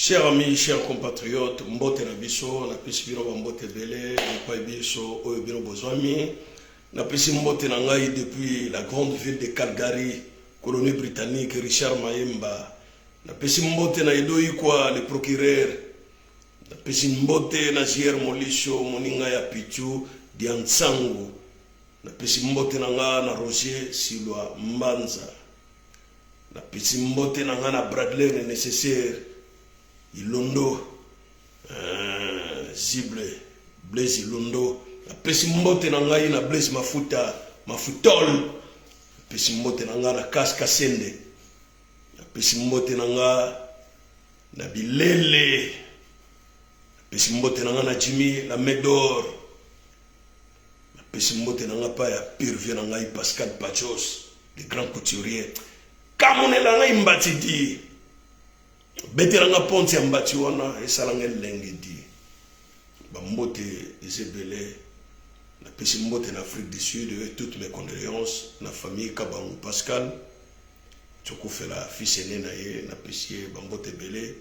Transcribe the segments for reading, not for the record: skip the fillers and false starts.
Chers amis, chers compatriotes, mbote na biso, napesi bino ba mbote ebele epai biso oyo bino bozwami. Napesi mbote na ngai depuis la grande ville de Calgary, colonie britannique, Richard Mayemba. Napesi mbote na Edo Ikwa, le procureur. Napesi mbote na JR Molisho, moninga ya Pichu Diansangu. Napesi mbote na nga na Roger Silwa Mbanza. Napesi mbote na nga na Bradley le necessaire Ilondo Zible Blaise Ilondo. Napesi mbote na ngai na Blaise Mafuta Mafutol. Napesi mbote na nga na Kas Kasende. Napesi mbote na nga na Bilele. Napesi mbote na nga na Jimmy la Medor. Napesi mbote na nga pa ya pur vieux na ngai Pascal Pachos, le grand couturier. Kamonela ngai mbati di. Betela nga ponte ya mbati wana esala nga elengi di. Ba mbote eza ebele. Napesi mbote na Afrique du Sud et toutes mes condoléances na famille Kabangu Pascal. Tokufela fils aîné na ye, napesi ye ba mbote ebele.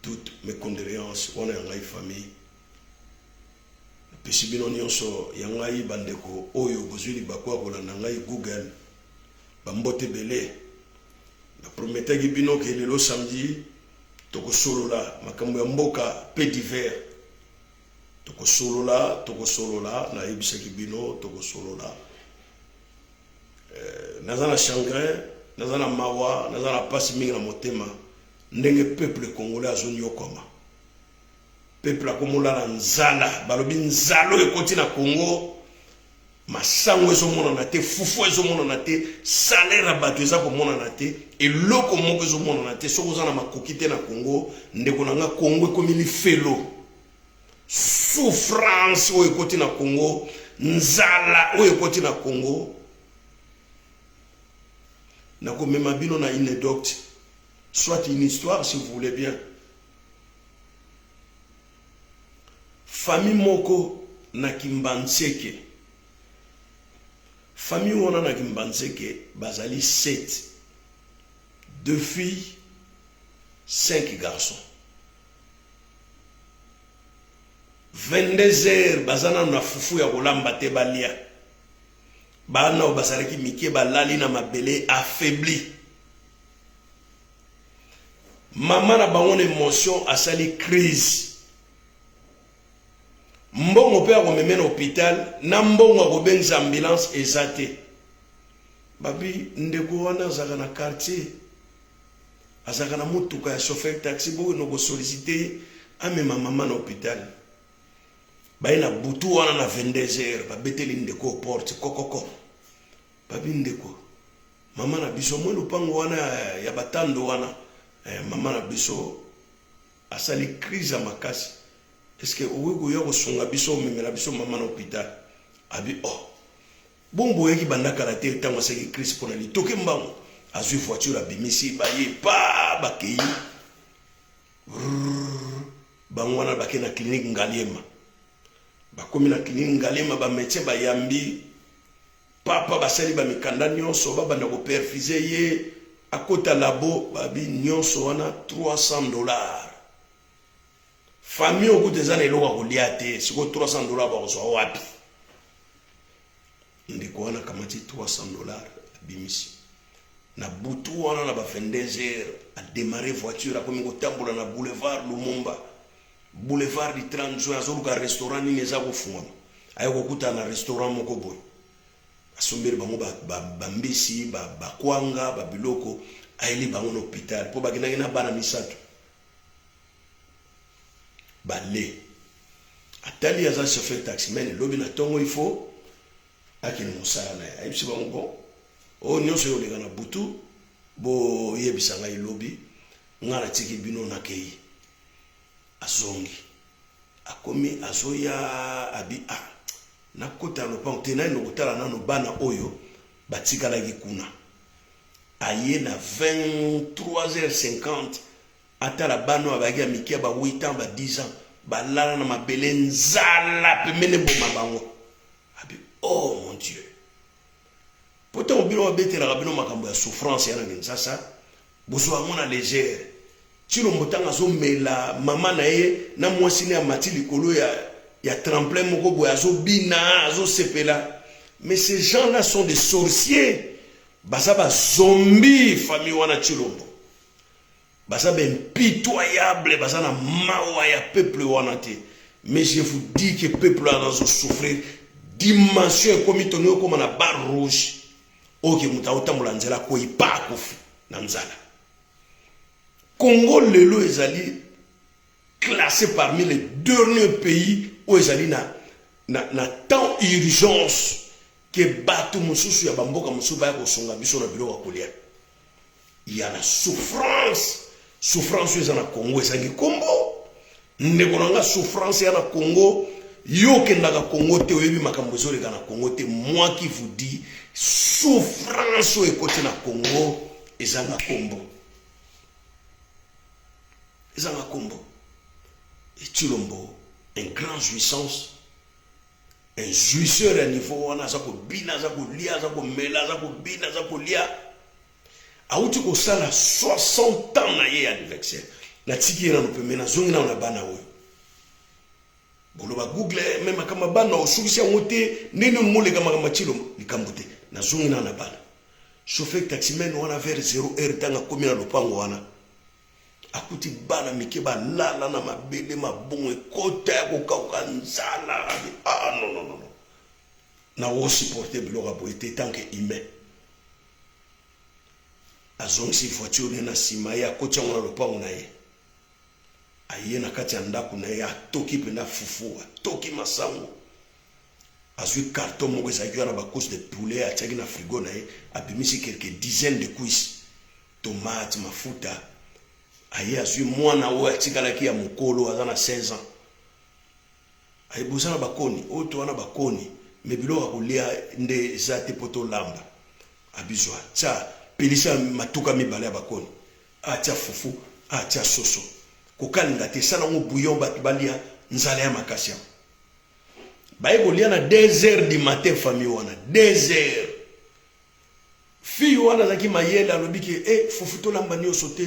Toutes mes condoléances wana ya ngai famille. Napesi bino nionso ya ngai ba ndeko oyo bozui libaku ya kolanda ngai Google ba mbote ebele. Na prometaki bino ke lelo samedi tokosolola makambo ya mboka pe divers. Tokosolola, tokosolola, nayebisaki bino tokosolola. Euh, naza na chagrin, naza na mawa, naza na pasi mingi na motema ndenge peuple congolais azonyokwama. Peuple akomolala nzala, balobi nzala oyo ekoti na Congo, masango ezomonana te, fufu ezomonana te, salaire ya bato eza komonana te, eloko moko ezomonana te. Soki oza na makoki te na Congo, ndeko na nga, Congo ekomi lifelo. Souffrance oyo ekoti na Congo, nzala oyo ekoti na Congo. Nakomema bino na anecdote, soit une histoire si vous voulez bien. Famille moko na Kimbanseke, famille wana na Kimbanseke bazali 7, deux filles, 5 garçons. 22 heures baza nanu na fufu ya kolamba te balia. Bana oyo bazalaki mike balali na mabele affaibli. Mama na bango na emotion asali crise. Mbongo pe akomeme na hopital na mbongo akobengisa ambulance eza te. Babi ndeko wana azalaka na quartier azalaka na motuka ya chauffeur taxi bokende ko solliciter ye amema mama na hopital. Baye na butu wana na 22 heures babeteli ndeko porte kokoko. Babi ndeko Mama na biso moi lopango wana ya batando wana eh, mama na biso asali crise ya makasi eske okoki koya kosunga biso omemela biso mama na hopital abi oh bongo boyaki banda kala te ntango asalaki crise mpo na litoke mbango azwi voiture abimisi baye pa bakei bango wana bakei na clinique Ngaliema bakomi na clinique Ngaliema ba médecin bayambi Papa basali ba mikanda nionso ba banda ko perfuse ye akota labo babi nionso wana 300 dollars famille oyo kutu eza na eloko ya kolia te sikoyo 300 dollars bakozwa wapi ndeko wana akamati 300 dollars abimisi na butu wana na ba 22 heures ademare voiture akomi kotambola na boulevard Lumumba boulevard du 30 juin azoluka restaurant nini eza kofungwama aye kokutana na restaurant moko boye asombeli bango bambisi ba, ba bakwanga ba babiloko ayeli bango na hôpital mpo bakendaki na bana misato bale atali aza chauffeur taximan lobi na ntongo il faut akende mosala na ye ayebisi bango bon oyo nyonso ekoleka na butu boyebisa ngai lobi ngai natiki bino nakei Azongi akomi azoya abi ah nakota na lopango te nayende kotala nano bana oyo batikalaki kuna. Aye na 23h50 atala bana oyo bazalaki ya mike ya ba 8 ans ba 10 ans balala na mabele nzala pembeni eboma bango. Abi oh mon Dieu. Po ntango bino babetelaka bino makambo ya souffrance ya na Kinshasa bozwa yango na legere. Tshilombo ntango azomela mama na ye na mwasi ne, amati likolo ya tremplin moko boye, azobina, azosepela. Mais ces gens là sont des sorciers, baza bazombi. Famille wana Tshilombo baza baimpitoyable, baza na mawa ya peuple wana te. Mais je vous dis que peuple wana azosouffrir. Dimension ekomi, toni okóma na barre rouge oyo ke moto aotambola nzela akoyi pa akufi na nzala. Congo lelo ezali classé parmi les derniers pays oyo ezali na temps urgence ke bato mosusu ya bamboka mosusu baya kosunga biso na biloko ya kolia. Ya la souffrance, souffrance oyo eza na Congo ezangi nkombo. Ndeko na nga, souffrance ya na Congo, yo okendaka Congo te, oyebi makambo ezoleka na Congo te. Moi qui vous dis, souffrance oyo ekoti na Congo ezanga nkombo, ezanga nkombo. Tshilombo, un grand jouissance, un jouisseur ya niveau wana, aza kobina, aza kolia, aza komela, aza kobina, aza kolia. Awuti kosala 60 ans na ye ya anniversaire. Natiki ye nano pembe, nazongi nano na bana oyo. Boloba Google me makambo ya bana osukisi yango te. Ndenge moleka makambo ya Tshilombo, likambo te. Nazongi nano na bana. Chauffeur taximan wana, vers 0 heure, ntango akomi na lopango wana, akuti bana mike balala na mabele, mabongo ekota ya kokauka, nzala. Ah non, non, non, non, nakosupporte biloko ya boye te tant que humain. Azongisi voiture ne na nsima ye, akoti yango na lopango na ye, aye na kati ya ndako na ye, atoki mpenza fufu, atoki masango, azwi carton moko ezalaki wana, bacouche de poulet, atiaki na frigo na ye, abimisi quelques dizaines de cuisse, tomate, mafuta. Aye azwi mwana oyo atikalaki ya mokolo, aza na 16 ans. Aye: "Boza na bakoni oyo to wana bakoni, me biloko ya kolia nde eza te mpo tolamba." Abizwa, tia, pelisa matuka mibale ya bakoni, atia fufu, atia soso, kokalinga te, esala yango bouillon, bato balia. Nzala ya makasi yango, baye kolia na 2 heures du matin. Famille wana, 2 heures, fille wana azalaki mayele, alobi ke e fufu tolamba nyonso te,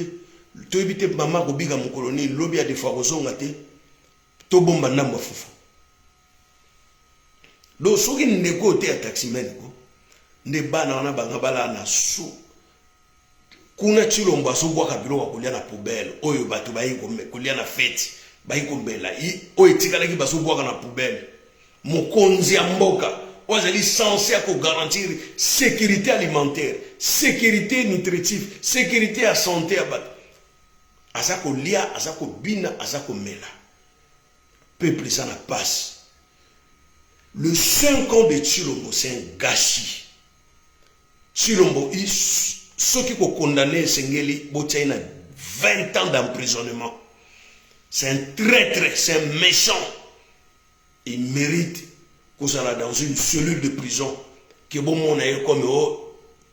toyebi te mama akobika mokolo nini, lobi ya defo akozonga te, tobomba ndambo ya fufu. Donc soki ndeko oyo te ya taximan ko nde bana wana banga balala na su kuna. Tshilombo azobwaka biloko ya kolia na poubelle oyo bato bayi kolia na feti, bayi komela, oyo etikalaki bazobwaka na poubelle. Mokonzi ya mboka oyo azali censé ya kogarantir sécurité alimentaire, sécurité nutritive, sécurité ya santé ya bato, aza kolia, aza kobina, aza komela. Peuple eza na passe. Le 5 ans de Tshilombo, c'est un gâchis. Tshilombo, soki kokondamner esengeli, botia ye na 20 ans d'emprisonnement. C'est un traître, c'est un méchant. Il mérite kozala dans une cellule de prison ke bomona ye comme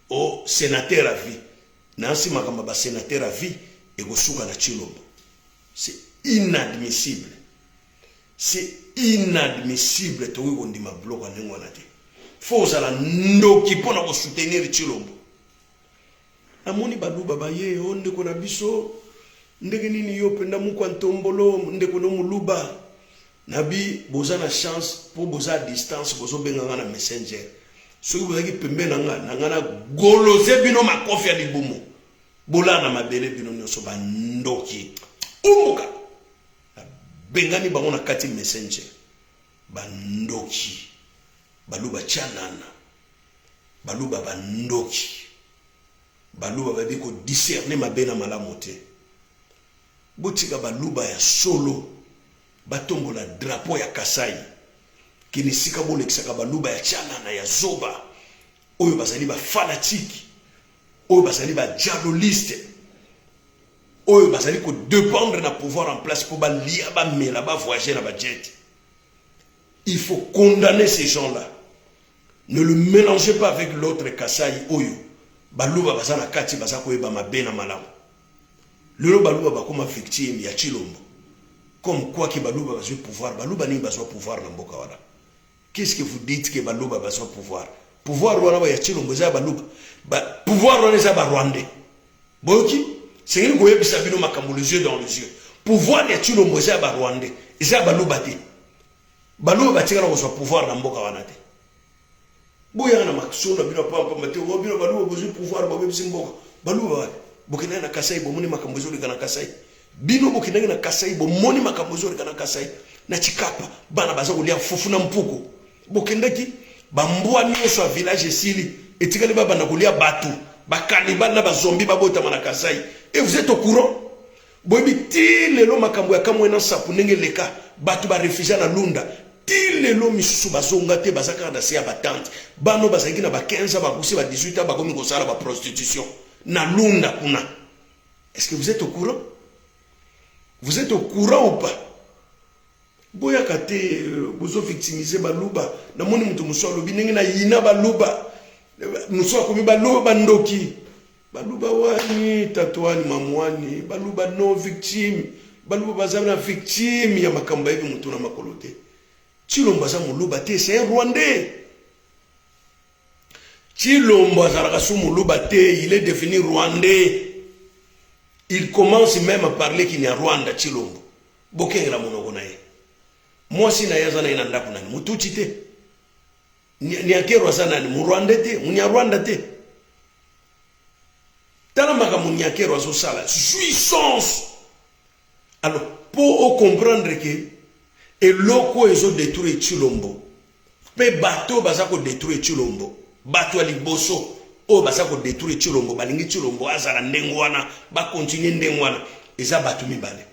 o sénateur à vie. Nansi makambo ya basénateur à vie ekosuka na Tshilombo. C'est inadmissible, c'est inadmissible. Tokoki kondima biloko ya ndenge wana te. Fo ozala ndoki mpo na kosoutenir Tshilombo. Namoni baluba baye o ndeko na biso, ndenge nini yo mpenza mokwa ntombolo, ndeko no moluba nabi. Boza na chance mpo boza à distance, bozobenga nga na Messenger. Soki bozalaki pembe na nga, na nga na goloze bino makofi ya libumu, bolala na mabele bino nyonso, bandoki umbuka. Nabengani bango na kati Messenger, bandoki baluba tianana, baluba bandoki, baluba bayebi kodiscerner mabe na malamu te. Botika baluba ya solo batombola drapeau ya Kasai. Kende esika bolekisaka baluba ya tianana ya zoba oyo bazali bafanatiques, oyo bazali badiaboliste, oyo bazali kodépendre na pouvoir en place mpo balia, bamela, bavoyage na bajet. Il faut condamner ces gens-là. Ne le mélangez pas avec l'autre Kasai oyo baluba baza na kati, baza koyeba mabe na malamu. Lelo baluba bakóma victime ya Tshilombo, comme quoi ke baluba bazwi pouvoir. Baluba nini bazwa pouvoir na mboka wana? Qu'est-ce que vous dites ke baluba bazwa pouvoir? Pouvoir wana ya Tshilombo eza ya baluba? Pouvoir wana eza ya barwandais. Boyoki? Sengeli koyebisa bino makambo les yeux dans les yeux. Pouvoir ya Tshilombo eza ya ba Rwandais, eza ya baluba te. Baluba batikala kozwa pouvoir na mboka wana te. Boyaka na masolo na bino ya pamba pamba te. Oh, bino baluba bozwi pouvoir bobebisi mboka. Baluba wapi? Bokendaki na Kasai bomoni makambo ezoleka na Kasai. Bino bokendaki na Kasai bomoni makambo ezoleka na Kasai. Na Tshikapa bana baza kolia fufu na mpuku. Bokendaki bambwa nyonso ya village esili etikali babanda kolia bato bakanibal na bazombi babotama na Kasai. Et vous êtes au courant? Boyebi ti lelo makambo ya Kamwena Nsapu ndenge eleka, bato ba refugia na Lunda ti lelo misusu bazonga te, baza kaka na se ya ba tente. Bana oyo bazalaki na ba 15 ans bakusi ba 18 ans bakomi kosala ba prostitution na Lunda kuna. Est-ce que vous êtes au courant? Vous êtes au courant ou pas? Boyaka te euh, bozo victimiser baluba. Namoni moto mosusu alobi ndenge na yina baluba. Mosusu akomi baluba bandoki. Baluba wani tatu wani mamu wani baluba non victime. Baluba baza na victime ya makambo bayebi moto na makolo te. Tshilombo aza moluba te, c'est un Rwandais. Tshilombo azalaka su moluba te, il est devenu Rwandais. Il commence même à parler Kinyarwanda Tshilombo. Bokengela monoko na ye. Mwasi na ye aza na ye na ndako nani? Mututsi te. Niakero aza nani? Murwandais te, Munyarwanda te. Tala makambo Niakero azosala, jouissance. Alors, po o comprendre que eloko oyo ezo detruire Tshilombo mpe bato oyo baza ko detruire Tshilombo, bato ya liboso oyo baza ko detruire Tshilombo, balingi Tshilombo azala ndenge wana, ba continuer ndenge wana, eza bato mibale.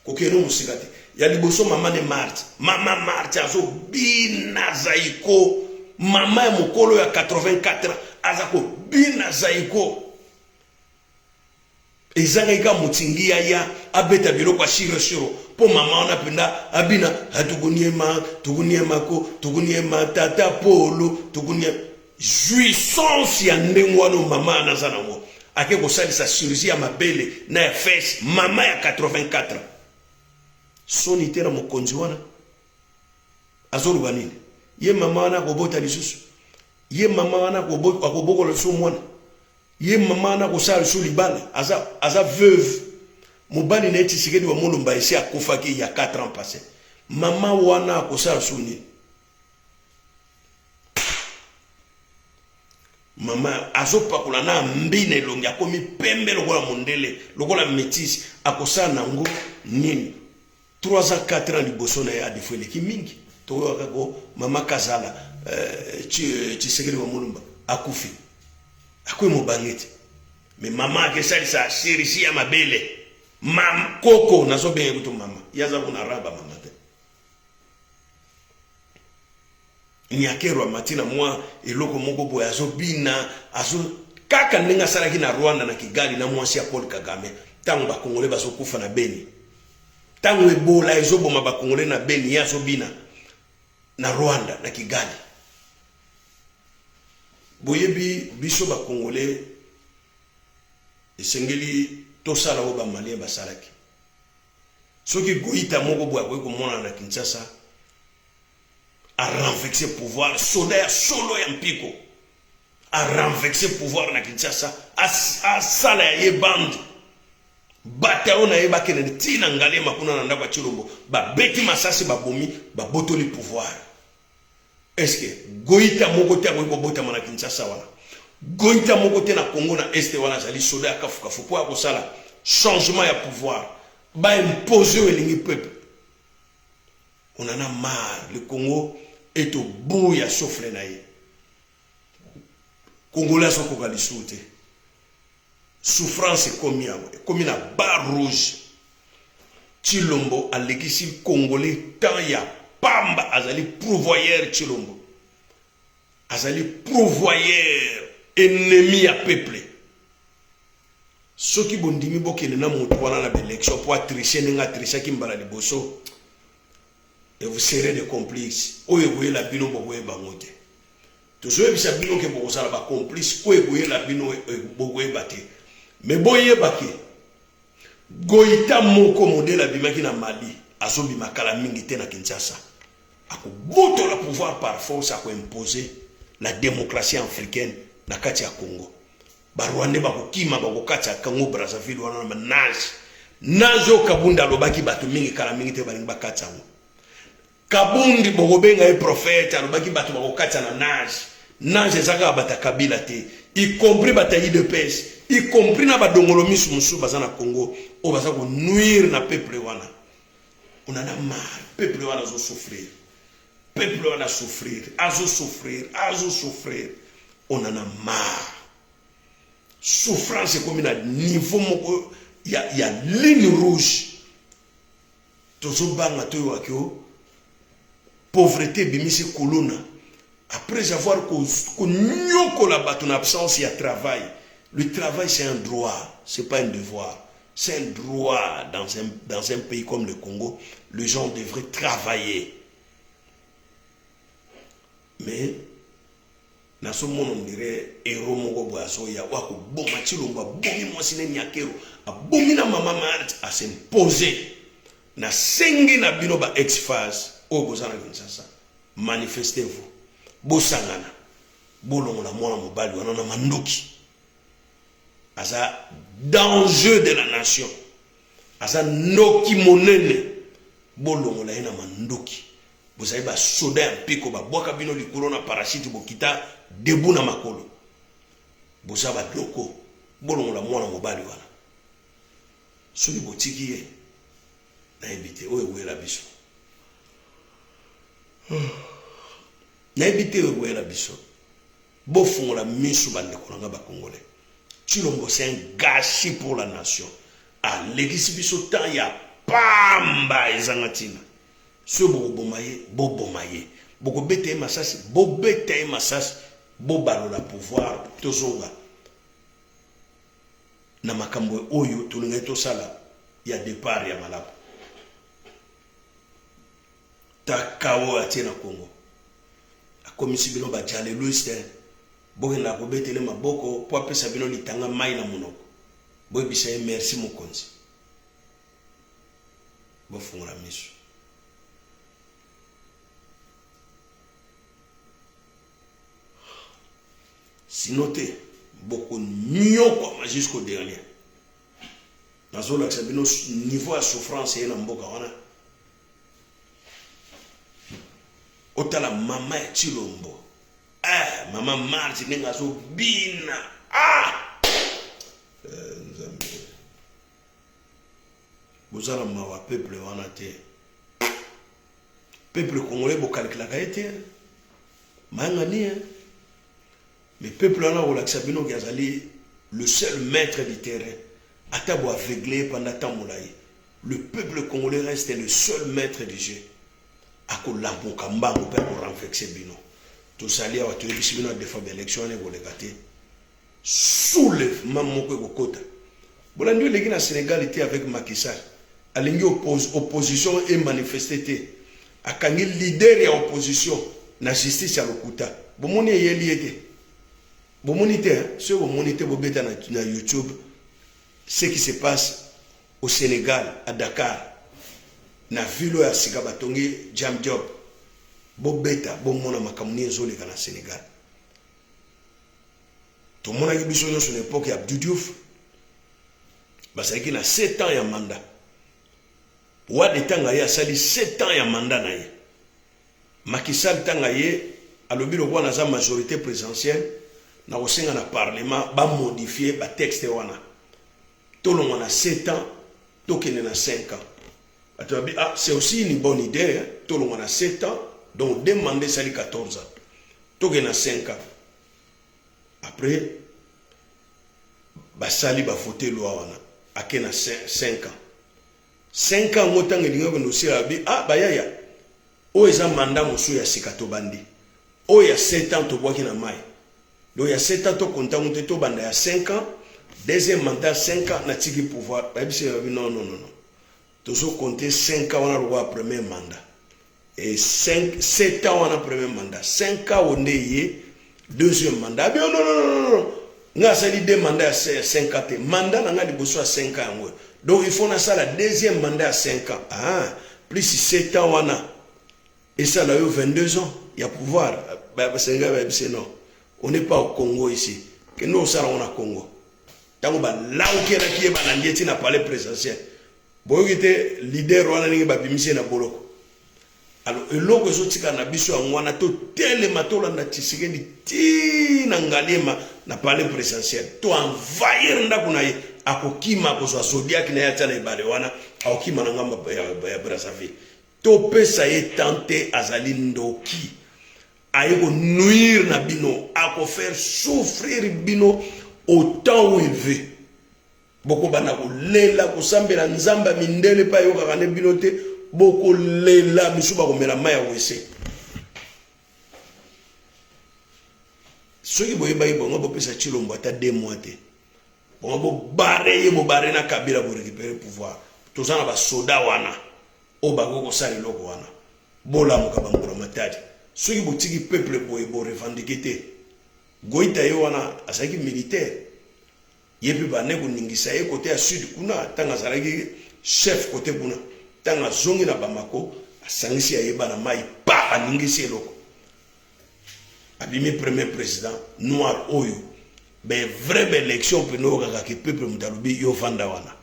Kokende mosika te. Ya liboso mama ne Marthe. Mama Marthe azobina zaiko. Mama ya mokolo ya 84 ans aza kobina zaiko. Ezangaki kaka motingi yaya abeta biloko ya shiro shiro mpo mama wana mpenza abina atukuniema tukuniemako tukuniema tata polo tukunie jouissance ya ndenge wana mama wana aza nango ake kosalisa chirurgie ya mabele na ya fesse mama ya 84 soni te na mokonzi wana azoloba nini ye mama wana akobota lisusu ye mama wana akobokola lisusu mwana ye mama wana akosala lisusu libala aza, aza veuve mobali na ye Tshisekedi wa Mulumba esi akufaki ya 4 ans passé mama wana akosala lisusu nini mama azopakola na mbi na elongi akomi pembe lokola mondele lokola metise akosala nango nini 3 ans 4 ans liboso na ye adefo eleki mingi tokoyokaka ko mama kazala euh, tshisekedi wa mulumba akufi akoyi mobange te me mama akesalisa chirurgie ya mabele mam koko nazobenga kutu mama ye aza kuna raba mama te Nyakero amati na mwa eloko moko boye azobina azo kaka ndenge asalaki na Rwanda na Kigali na mwasi ya Paul Kagame ntango bakongole bazokufa na Beni ntango Ebola ezoboma bakongole na Beni ye azobina na Rwanda na Kigali boyebi biso bakongole esengeli tosala oyo bamalien basalaki soki goita moko boye akoki komonana na Kinshasa a renverser pouvoir soda ya solo ya mpiko a renverser pouvoir na Kinshasa asala ya ye bande bataillon na ye bakende ti na Ngalema kuna na ndako ya Tshilombo babeti masasi babomi babotoli pouvoir est-ce que goita moko te akoki kobotama na Kinshasa wana goita moko te na Congo na este wana azali soda ya kafukafu mpo akosala changement ya pouvoir ba impose oyo elingi peuple. On en a marre, le Congo est au bout ya souffle na ye. Congolais azokoka lisusu te. Souffrance ekomi awa, ekomi na barre rouge. Tshilombo alekisi Congolais temps ya pamba, azali pourvoyeur Tshilombo. Azali pourvoyeur, ennemi ya peuple. Soki bondimi bokende na moto wana na baelection mpo atriche ndenge atrichaki mbala liboso, et vous serez des complices. Oyo ekoyela bino bokoyeba yango te. Tozoyebisa bino ke bokozala ba complice, oyo ekoyela bino bokoyeba te. Mais boyeba ke Goïta moko modèle abimaki na Mali azobima kala mingi te na Kinshasa. Akobotola pouvoir par force, akoimposer la démocratie africaine na kati ya Congo. Ba Rwandais bakokima, bakokatisa Congo Brazzaville wana na nage. Nage oyo Kabund alobaki bato mingi kala mingi te balingi bakatisa yango. Kabundi bokobenga ye prophète alobaki bato bakokatisa na nage. Nage eza kaka bato ya Kabila te, y compris bato ya UDPS, y compris na badongolo misu mosusu baza na Congo oyo baza ko nuire na peuple wana. On en a marre, peuple wana azo souffrir. Peuple wana souffrir, azo souffrir, azo souffrir. On en a marre. Souffrance ekomi na niveau moko ya ligne rouge. Tozobanga toyoka ke pauvreté ebimisi kuluna après avoir konyokola bato na absence ya travail. Le travail, c'est un droit, c'est pas un devoir. C'est un droit dans un pays comme le Congo. Les gens devraient travailler. Mais nazomona on dirait héros moko boye azoya oyo akoboma Tshilombo. Abomi mwasi ne Nyakero, abomi na mama Marthe, as'impose. Nasengi na bino ba ex-FAZ oyo boza na Kinshasa, manifestez-vous, bosangana, bolongola mwana mobali wana na mandoki. Aza danger de la nation, aza ndoki monene. Bolongola ye na mandoki. Bozali basoda ya mpiko, babwaka bino likolo na parachute, bokita debu na makolo, boza badoko. Bolongola mwana mobali wana. Soki botiki ye, nayebi te oyo ekoyela biso, nayebi te oyo ekoyela biso. Bofungola miso, bandeko na nga bacongolais. Tshilombo, c'est un gâchis pour la nation. Alekisi biso temps ya pamba ezanga ntina. Soki bokoboma ye, boboma ye. Bokobeta ye masasi, bobeta ye masasi. Bobalola pouvoir, tozonga na makambo oyo tolingaki tosala ya départ ya malamu. Taka oyo atie na Congo, akomisi bino bajalelwiste. Bokendaka kobetele maboko mpo apesa bino litanga mai na monoko. Boyebisa ye merci mokonzi. Bofungola miso. Sinon te, bokonyokwama jusqu'au dernier. Nazolakisa bino niveau ya souffrance ye na mboka wana. Otala mama ya Tshilombo, ah, mama Marthe, ndenge azobina. Ah! Eh, Nzambe, boza na mawa peuple wana te. Peuple congolais, bokalkulaka ye te, mayangani. Mais peuple wana kolakisa bino ke azali le seul maître du terrain. Ata boaveugle pendant temps molai, le peuple congolais reste le seul maître du jeu. Akolamuka mbango mpe akorenverser bino. Tozali awa, toyebisi bino adefa baélection wana ekoleka te. Soulèvement moko ekokota. Bolandi eleki na Sénégal te avec Macky Sall. Alingi opposition emanifeste te, akangi leader ya opposition na justice ya lokuta. Bomoni eyeli ye te? Bomoni te? Soki bomoni te, bobeta na YouTube ce qui se passe au Sénégal, à Dakar, na ville oyo ya sika batongi Diamniadio. Bobeta, bomona makambo nini ezoleka na Sénégal. Tomonaki biso nyonso na époque ya Abdou Diouf, bazalaki na 7 ans ya mandat. Wade, ntango ye asali 7 ans ya mandat na ye. Macky Sall, ntango ye alobi lokola naza majorité présidentielle, na kosenga na parlement bamodifie batexte wana, tolongwa na 7 ans, tokende na 5 ans. Bato babi: "Ah, c'est aussi une bonne idée, hein? Tolongwa na 7 ans, donc deux mandats esali 14 ans, tokende na 5 ans." Après basali, bavote loi wana, ake na 5 ans. 5 ans ngo, ntango elingi okende osila, babi: "Ah, bayaya, oyo eza mandat mosusu ya sika tobandi. Oyo ya 7 ans tobwaki na mai. Donc ya 7 ans tokontango te, tobanda ya 5 ans, deuxième mandat 5 ans." Natiki pouvoir, bayebisi, babi: "Non, non, non, non, tozokonte 5 ans wana lokola premier mandat et 5, 7 ans wana premier mandat, 5 ans oyo nde ye deuxième mandat." Abi: "Oh, non, non, non, non, nga asali deux mandat ya 5 ans te. Mandat na nga liboso ya 5 ans yango, donc il faut nasala deuxième mandat ya 5 ans. Ah, plus 7 ans wana esala yo 22 ans ya pouvoir." Basenga, bayebisi: "Non, on n'est pas au Congo ici. Kende osala yango na Congo. Ntango balaukelaki ye, balandi ye ti na palais présidentiel. Boyoki te leader wana ndenge babimisi ye na boloko. Alors eloko ezotikala na biso yango wana, totelema, tolanda Tshisekedi ti na Ngaliema na palais présidentiel, to envahir ndako na ye. Akokima, akozwa zodiac na ye atia na ebale wana, akokima na ngambo ya Brazzaville. Topesa ye temps te, azali ndoki, aye konuire na bino, akofaire souffrir bino autant où il veut. Bokobanda kolela, kosambela nzambe ya mindele mpe ayokaka nde bino te. Bokolela, misu bakomela mai ya wese. Soki boyebaki bongo, bopesa Tshilombo ata 2 mois te. Bongo bobare ye, bobare na Kabila, borécupere pouvoir. Toza na basoda wana oyo bakoki kosala eloko wana. Bolamuka, bambula matadi. Soki botiki peuple boye, borevendike te. Goita ye wana azalaki militaire, ye mpe bande koningisa ye kote ya sud kuna ntango azalaki chef kote kuna. Ntango azongi na Bamako, asangisi ayeba na mai pa aningisi eloko, abimi premier président noir oyo be vrai baélection mpene oyo kaka ke peuple moto alobi yo vanda wana.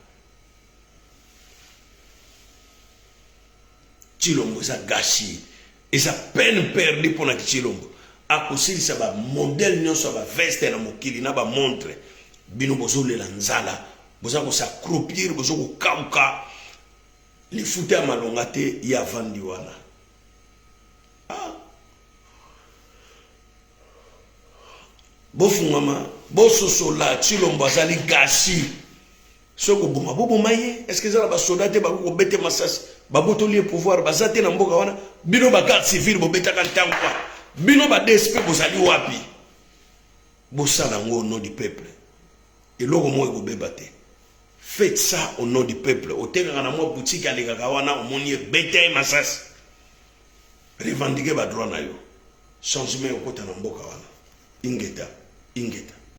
Tshilombo eza gâchis, eza peine perdue mpona Tshilombo. Akosilisa bamodele nyonso ya baveste na mokili na bamontre. Bino bozolela nzala, boza kosacroupir, boza kokauka, lifuta ya malonga te. Ye avandi wana. Ah. Bofungwama, bososola, Tshilombo azali gâchis. Soki koboma, boboma ye. Est ce que eza na basoda te bakoki kobete masasi, babotoli ye pouvoir? Baza te na mboka wana? Bino bagarde civile bobetaka ntango, bino ba DSP bozali wapi? Bosala yango au nom du peuple, eloko moko ekobeba te. Faites ça au nom du peuple. Otekaka na mwa boutique, alekaka wana, omoni ye, beta ye masasi, revendique badroit na yo, changement ekokota na mboka wana. Ingeta, ingeta.